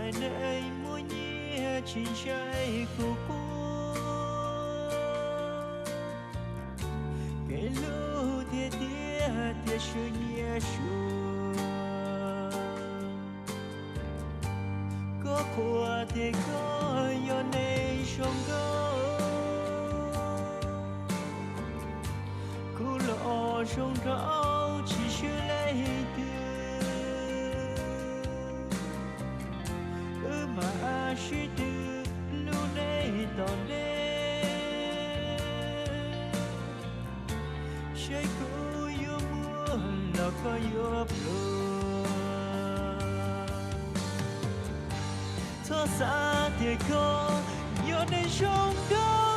Neeg muaj nyiaj tsis ntshai kuv quaj, kev hlub tiag tiag tias swm nyiaj suav. Koj qhuas tias koj yog neeg zoo nkauj, kuv los zoo nraug tsis swb leej twg. Wb mam sib tw hlub nej tom ntej, saib kuv yuav muaj los koj yuav pluag. Txhob xav tias koj yog neeg zoo nkauj,